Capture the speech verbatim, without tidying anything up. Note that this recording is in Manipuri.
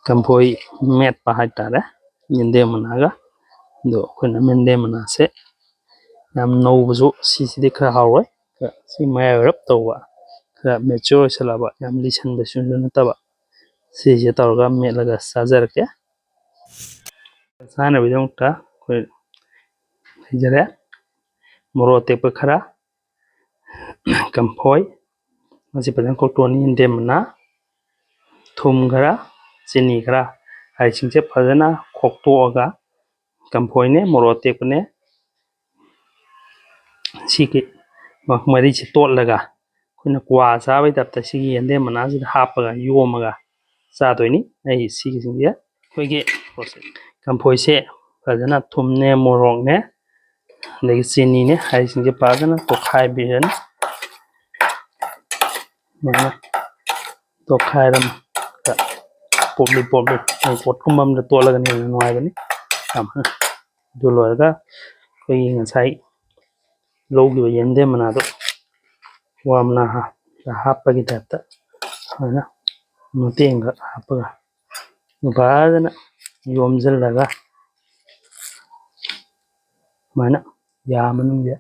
ꯀꯝꯐꯣꯏ ꯃꯦꯠꯄ ꯍꯥꯏꯇꯥꯔꯦ, ꯌꯦꯟꯗꯦꯝ ꯃꯅꯥꯒ꯫ ꯑꯗꯣ ꯑꯩꯈꯣꯏꯅ ꯌꯦꯟꯗꯦꯝ ꯃꯅꯥꯁꯦ ꯌꯥꯝ ꯅꯧꯕꯁꯨ, ꯁꯤꯁꯤꯗꯤ ꯈꯔ ꯍꯥꯎꯔꯣꯏ, ꯈꯔ ꯁꯤ ꯃꯌꯥꯏ ꯑꯣꯏꯔꯞ ꯇꯧꯕ, ꯈꯔ ꯃꯦꯆ꯭ꯌꯣꯔ ꯑꯣꯏꯁꯜꯂꯛꯑꯕ, ꯌꯥꯝ ꯂꯤꯁꯟꯕꯁꯨ ꯅꯠꯇꯕ, ꯁꯤꯁꯦ ꯇꯧꯔꯒ ꯃꯦꯠꯂꯒ ꯆꯥꯖꯔꯛꯀꯦ꯫ ꯆꯥꯅꯕꯒꯤꯗꯃꯛꯇ ꯑꯩꯈꯣꯏ ꯂꯩꯖꯔꯦ, ꯃꯣꯔꯣꯛ ꯑꯇꯦꯛꯄ ꯈꯔ, ꯀꯝꯐꯣꯏ, ꯃꯁꯤ ꯐꯖꯅ ꯈꯣꯛꯇꯣꯛꯑꯅꯤ, ꯌꯦꯟꯗꯦꯝ ꯃꯅꯥ, ꯊꯨꯝ ꯈꯔ, ꯆꯤꯅꯤ ꯈꯔ, ꯍꯥꯏꯁꯤꯡꯁꯦ ꯐꯖꯅ ꯈꯣꯛꯇꯣꯛꯑꯒ, ꯀꯝꯐꯣꯏꯅꯦ, ꯃꯣꯔꯣꯛ ꯑꯇꯦꯛꯄꯅꯦ, ꯁꯤꯒꯤ ꯃꯔꯤꯁꯤ ꯇꯣꯠꯂꯒ ꯑꯩꯈꯣꯏꯅ ꯀ꯭ꯋꯥ ꯆꯥꯕꯩ ꯇꯥꯏꯞꯇ ꯁꯤꯒꯤ ꯌꯦꯟꯗꯦꯝ ꯃꯅꯥꯁꯤꯗ ꯍꯥꯞꯄꯒ ꯌꯣꯝꯃꯒ ꯆꯥꯗꯣꯏꯅꯤ꯫ ꯑꯩ ꯁꯤꯒꯤꯁꯤꯡꯁꯦ ꯑꯩꯈꯣꯏꯒꯤ ꯀꯝꯐꯣꯏꯁꯦ ꯐꯖꯅ ꯊꯨꯝꯅꯦ, ꯃꯣꯔꯣꯛꯅꯦ, ꯑꯗꯒꯤ ꯆꯤꯅꯤꯅꯦ ꯍꯥꯏꯔꯤꯁꯤꯡꯁꯦ ꯐꯖꯅ ꯇꯣꯠꯈꯥꯏꯕꯤꯔꯅꯤ꯫ ꯁꯨꯃꯥꯏꯅ ꯇꯣꯠꯈꯥꯏꯔꯒ ꯄꯣꯞꯂꯤ ꯄꯣꯞꯂꯤ ꯄꯣꯠꯀꯨꯝꯕ ꯑꯃꯗ ꯇꯣꯠꯂꯒꯅ ꯍꯦꯟꯅ ꯅꯨꯡꯉꯥꯏꯕꯅꯤ ꯌꯥꯝꯅ꯫ ꯑꯗꯨ ꯂꯣꯏꯔꯒ ꯑꯩꯈꯣꯏꯒꯤ ꯉꯁꯥꯏ ꯂꯧꯈꯤꯕ ꯌꯦꯟꯗꯦꯝ ꯃꯅꯥꯗꯣ ꯋꯥ ꯃꯅꯥ ꯍꯥꯞꯄꯒꯤ ꯇꯥꯏꯞꯇ ꯁꯨꯃꯥꯏꯅ ꯃꯇꯦꯛ ꯑꯃꯈꯛ ꯍꯥꯞꯄꯒ ꯐꯖꯅ ꯌꯣꯝꯁꯤꯜꯂꯒ ꯁꯨꯃꯥꯏꯅ ꯌꯥ ꯃꯅꯨꯡꯁꯦ